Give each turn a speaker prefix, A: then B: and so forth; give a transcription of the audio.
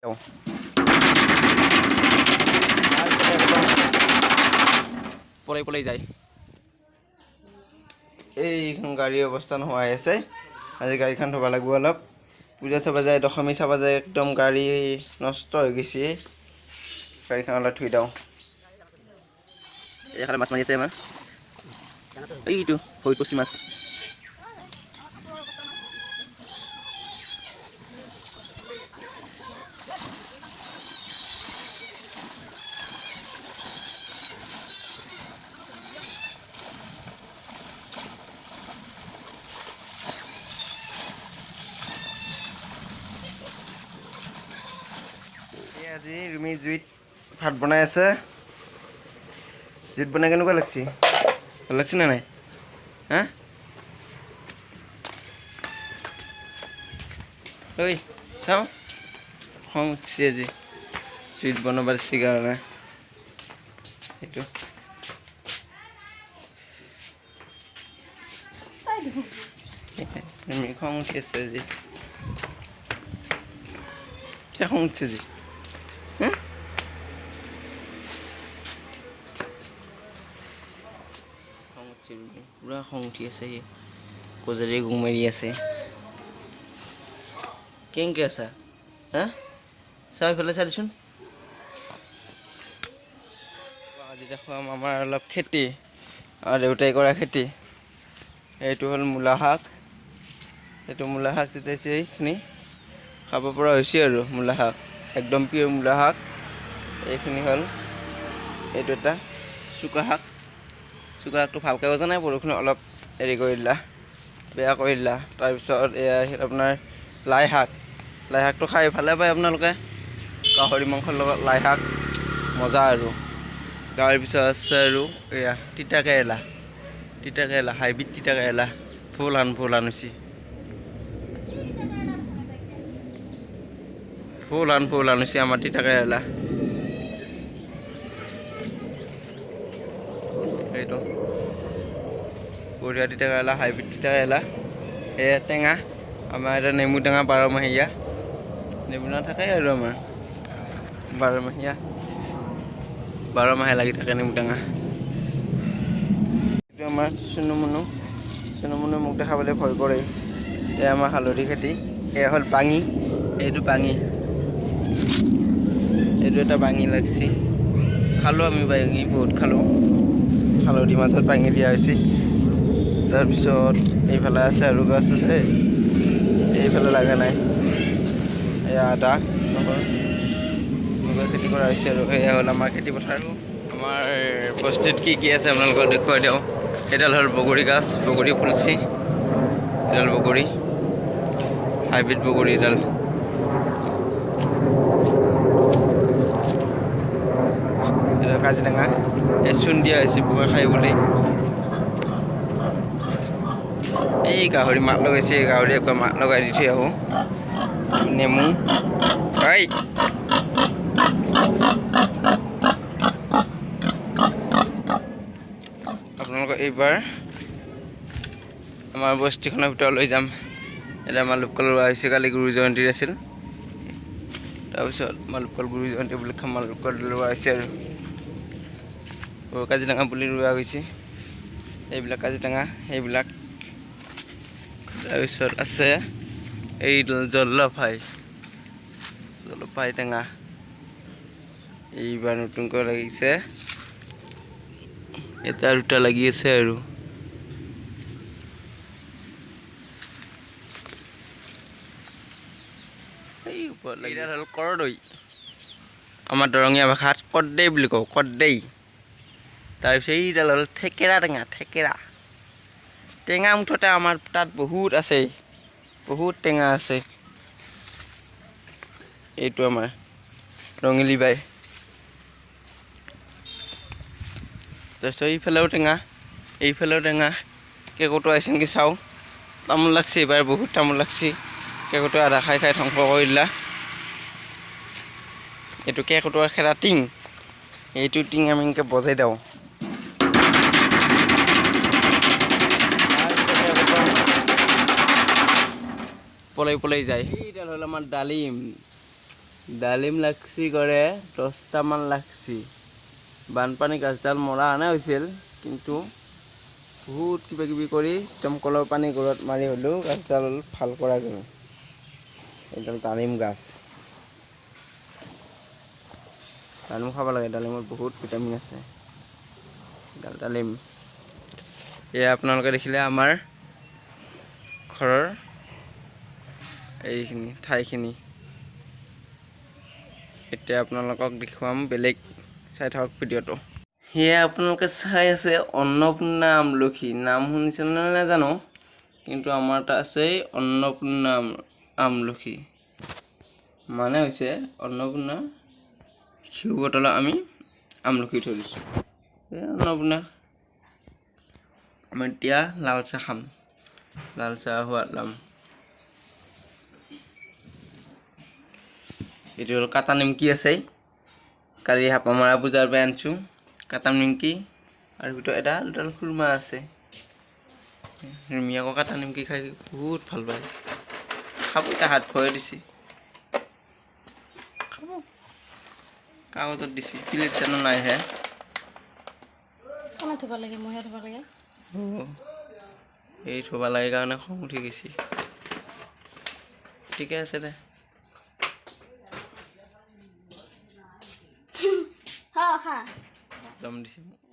A: একদম পলাই পলাই যায়।
B: এইখন গাড়ীৰ অৱস্থা নোহোৱা হৈ আছে। আজি গাড়ীখন ধুব লাগিব অলপ। পূজা চাব যায়, দশমী চাব যায়, একদম গাড়ী নষ্ট হৈ গৈছে। গাড়ীখন অলপ ধুই দিওঁ।
A: এইফালে মাছ মাৰি আছে আমাৰ। এইটো ভৰিত পচি মাছ।
B: এই আজি ৰুমি জুইত ভাত বনাই আছে। জুইত বনাই কেনেকুৱা লাগছে? ভাল লাগছে নে নাই? হা, ঐ চাওঁ, খং উঠছে আজি জুইত বনাব দিছে কাৰণে। সেইটো ৰুমি খং উঠি আছে আজি। কিয় খং উঠছে আজি? হা, খং উঠছে ৰুমি, পূৰা খং উঠি আছে। সি গজাৰি গুম মাৰি আছে। কেনেকে আছা? হা, চাওঁ, ইফালে চাই দেচোন। আজি দেখুৱাম আমাৰ অলপ খেতি আৰু দেউতাই কৰা খেতি। এইটো হ'ল মূলা শাক। এইটো মূলা শাক যেতিয়া এইখিনি খাব পৰা হৈছে আৰু মূলা শাক, একদম পিয়ৰ মূলা শাক। এইখিনি হ'ল এইটো এটা চুকা শাক। চুকা শাকটো ভালকৈ গজা নাই, বৰষুণে অলপ হেৰি কৰি দিলা, বেয়া কৰি দিলা। তাৰপিছত এয়া আহিল আপোনাৰ লাই শাক। লাই শাকটো খাই ভালে পায় আপোনালোকে। গাহৰি মাংসৰ লগত লাই শাক মজা আৰু। তাৰপিছত আছে আৰু এয়া তিতা কেৰেলা। তিতা কেৰেলা, হাইব্ৰিড তিতা কেৰেলা, ফুল আন ফুল আন হৈছে, ফুল আন ফুল আন হৈছে আমাৰ তিতা কেৰেলা। এইটো বঢ়িয়া তিতা কেৰেলা, হাইব্ৰিড তিতা কেৰেলা। এয়া টেঙা, আমাৰ এটা নেমু টেঙা, বাৰমহীয়া নেমু টেঙা থাকে আৰু আমাৰ বাৰমহীয়া, 12 মাহে লাগি থাকে নেমু টেঙা। এইটো আমাৰ চুনু মুনু। চুনু মুনু মোক দেখাবলৈ ভয় কৰে। এয়া আমাৰ হালধি খেতি। এয়া হ'ল বাঙি। এইটো বাঙি, এইটো এটা বাঙি লাগছি। খালোঁ আমি বাঙি, বহুত খালোঁ। হালধি মাজত বাঙি দিয়া হৈছে। তাৰপিছত এইফালে আছে আৰু গছ আছে, এইফালে লগা নাই। এয়া আদা, নহৰু, এনেকুৱা খেতি কৰা হৈছে। আৰু এয়া হ'ল আমাৰ খেতি পথাৰ। আমাৰ বস্তিত কি কি আছে আপোনালোকক দেখুৱাই দিওঁ। এডাল হ'ল বগৰী গাছ, বগৰী ফুলছি। এডাল বগৰী, হাইব্ৰিড বগৰী এডাল। এডাল কাজিটেঙা, এই চূণ দিয়া হৈছে পোকা খাই বুলি। এই গাহৰি মাত লগাইছে, গাহৰি একবাৰ মাত লগাই দি থৈ আহোঁ। নেমু এই আপোনালোকক এইবাৰ আমাৰ বস্তিখনৰ ভিতৰত লৈ যাম। এতিয়া মালভোগ ৰোৱা হৈছে। কালি গুৰু জয়ন্তী আছিল। তাৰপিছত মালভোগ গুৰু জয়ন্তী বুলি মালভোগ ৰোৱা হৈছে। আৰু কাজিটেঙা পুলি ৰোৱা গৈছে। এইবিলাক কাজিটেঙা সেইবিলাক। তাৰপিছত আছে এই জলফাই, জলফাই টেঙা এইবাৰ নতুনকৈ লাগিছে। এটা দুটা লাগি আছে আৰু। এই ওপৰত লাগি হ'ল কৰদৈ। আমাৰ দৰঙীয়া ভাষাত কৰ্দৈ বুলি কওঁ, কৰ্দৈ। তাৰপিছত এইডাল হ'ল থেকেৰা টেঙা, থেকেৰা টেঙা। মুঠতে আমাৰ তাত বহুত আছে, বহুত টেঙা আছে। এইটো আমাৰ ৰঙিলী বাই। তাৰপিছত এইফালেও টেঙা, এইফালেও টেঙা। কেকোটো আহিছে নেকি চাওঁ। তামোল লাগছে এইবাৰ, বহুত তামোল লাগছে। কেকোটো আধা খাই খাই ধ্বংস কৰি দিলা। এইটো কেকোটোৰ খেলা টিং। এইটো টিং আমি এনেকৈ বজাই দিওঁ, পলাই পলাই যায়। এইডাল হ'ল আমাৰ ডালিম। ডালিম লাগছি কৰে 10টামান লাগছি। বানপানী গাছডাল মৰা অনা হৈছিল, কিন্তু বহুত কিবা কিবি কৰি দমকলৰ পানী ঘৰত মাৰি হ'লেও গাছডাল ভাল কৰা গ'ল। এইডাল ডালিম গাছ। ডালিম খাব লাগে, ডালিমত বহুত ভিটামিন আছে। এডাল ডালিম। এয়া আপোনালোকে দেখিলে আমাৰ ঘৰৰ এইখিনি ঠাইখিনি। এতিয়া আপোনালোকক দেখুৱাম বেলেগ, চাই থাকক ভিডিঅ'টো। সেয়া আপোনালোকে চাই আছে অন্নপূৰ্ণা আমলখি। নাম শুনিছেনে নাজানো, কিন্তু আমাৰ তাত আছে অন্নপূৰ্ণা আমলখি। মানে হৈছে অন্নপূৰ্ণা ঘিউ বটলত আমি আমলখি থৈ দিছোঁ। এই অন্নপূৰ্ণা। আমি এতিয়া লাল চাহ খাম, লাল চাহ সোৱাদ ল'ম। এইটো হ'ল কাটা নিমকি আছে, কালি হাপামৰা পূজাৰ পৰা আনিছোঁ কাটা নিমকি। আৰু ভিতৰত এডাল দুডাল খুৰমা আছে। ৰুমি আকৌ কাটা নিমকি খাই বহুত ভাল পায়। খাব এতিয়া, হাত ভৰাই দিছে, খাব। কাগজত দিছে, প্লেট জানো নাইহে।
C: কোনে থ'ব লাগে? মইহে থ'ব লাগে।
B: অঁ, এই থ'ব লাগে কাৰণে খং উঠি গৈছে। ঠিকে আছে দে।
C: হা, খা।
B: দম দিছে মোক।